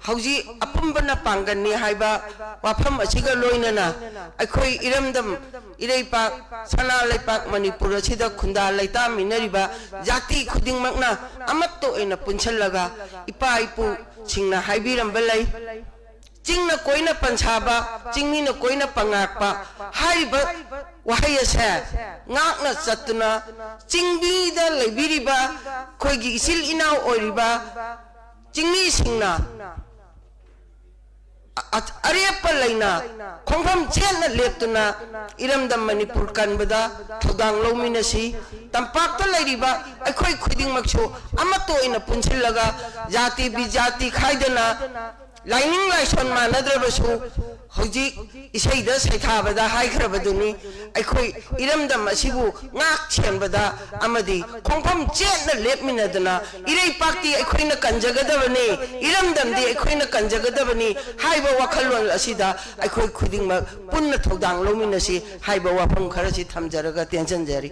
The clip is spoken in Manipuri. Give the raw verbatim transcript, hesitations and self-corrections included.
ꯍꯧꯖꯤꯛ ꯑꯄꯨꯟꯕꯅ ꯄꯥꯡꯒꯜꯅꯤ ꯍꯥꯏꯕ ꯋꯥꯐꯝ ꯑꯁꯤꯒ ꯂꯣꯏꯅꯅ ꯑꯩꯈꯣꯏ ꯏꯔꯝꯗꯝ ꯏꯔꯩꯄꯥꯛ ꯁꯅꯥ ꯂꯩꯄꯥꯛ ꯃꯅꯤꯄꯨꯔ ꯑꯁꯤꯗ ꯈꯨꯟꯗꯥ ꯂꯩꯇꯥꯃꯤꯟꯅꯔꯤꯕ ꯖꯥꯇꯤ ꯈꯨꯗꯤꯡꯃꯛꯅ ꯑꯃꯠꯇ ꯑꯣꯏꯅ ꯄꯨꯟꯁꯤꯜꯂꯒ ꯏꯄꯥ ꯏꯄꯨꯁꯤꯡꯅ ꯍꯥꯏꯕꯤꯔꯝꯕ ꯂꯩ꯫ ꯆꯤꯡꯅ ꯀꯣꯏꯅ ꯄꯟꯁꯥꯕ, ꯆꯤꯡꯃꯤꯅ ꯀꯣꯏꯅ ꯄꯉꯥꯛꯄ ꯍꯥꯏꯔꯤꯕ ꯋꯥꯍꯩ ꯑꯁꯦ ꯉꯥꯛꯅ ꯆꯠꯇꯨꯅ ꯆꯤꯡꯃꯤꯗ ꯂꯩꯕꯤꯔꯤꯕ ꯑꯩꯈꯣꯏꯒꯤ ꯏꯆꯤꯜ ꯏꯅꯥꯎ ꯑꯣꯏꯔꯤꯕ ꯆꯤꯡꯃꯤꯁꯤꯡꯅ ꯑ-, ꯑꯔꯦꯞꯄ ꯂꯩꯅ ꯈꯣꯡꯐꯝ ꯆꯦꯠꯅ ꯂꯦꯞꯇꯨꯅ ꯏꯔꯝꯗꯝ ꯃꯅꯤꯄꯨꯔ ꯀꯟꯕꯗ ꯊꯧꯗꯥꯡ ꯂꯧꯃꯤꯟꯅꯁꯤ꯫ ꯇꯝꯄꯥꯛꯇ ꯂꯩꯔꯤꯕ ꯑꯩꯈꯣꯏ ꯈꯨꯗꯤꯡꯃꯛꯁꯨ ꯑꯃꯠꯇ ꯑꯣꯏꯅ ꯄꯨꯟꯁꯤꯜꯂꯒ ꯖꯥꯇꯤ ꯕꯤꯖꯥꯇꯤ ꯈꯥꯏꯗꯅ ꯂꯥꯏꯅꯤꯡ ꯂꯥꯏꯁꯣꯟ ꯃꯥꯟꯅꯗ꯭ꯔꯕꯁꯨ ꯍꯧꯖꯤꯛ ꯏꯁꯩꯗ ꯁꯩꯊꯥꯕꯗ ꯍꯥꯏꯈ꯭ꯔꯕꯗꯨꯅꯤ꯫ ꯑꯩꯈꯣꯏ ꯏꯔꯝꯗꯝ ꯑꯁꯤꯕꯨ ꯉꯥꯛ ꯁꯦꯟꯕꯗ ꯑꯃꯗꯤ ꯈꯣꯡꯐꯝ ꯆꯦꯠꯅ ꯂꯦꯞꯃꯤꯟꯅꯗꯨꯅ ꯏꯔꯩꯄꯥꯛꯇꯤ ꯑꯩꯈꯣꯏꯅ ꯀꯟꯖꯒꯗꯕꯅꯤ, ꯏꯔꯝꯗꯝꯗꯤ ꯑꯩꯈꯣꯏꯅ ꯀꯟꯖꯒꯗꯕꯅꯤ ꯍꯥꯏꯕ ꯋꯥꯈꯜꯂꯣꯟ ꯑꯁꯤꯗ ꯑꯩꯈꯣꯏ ꯈꯨꯗꯤꯡꯃꯛ ꯄꯨꯟꯅ ꯊꯧꯗꯥꯡ ꯂꯧꯃꯤꯟꯅꯁꯤ ꯍꯥꯏꯕ ꯋꯥꯐꯝ ꯈꯔꯁꯤ ꯊꯝꯖꯔꯒ ꯇꯦꯟꯁꯤꯟꯖꯔꯤ꯫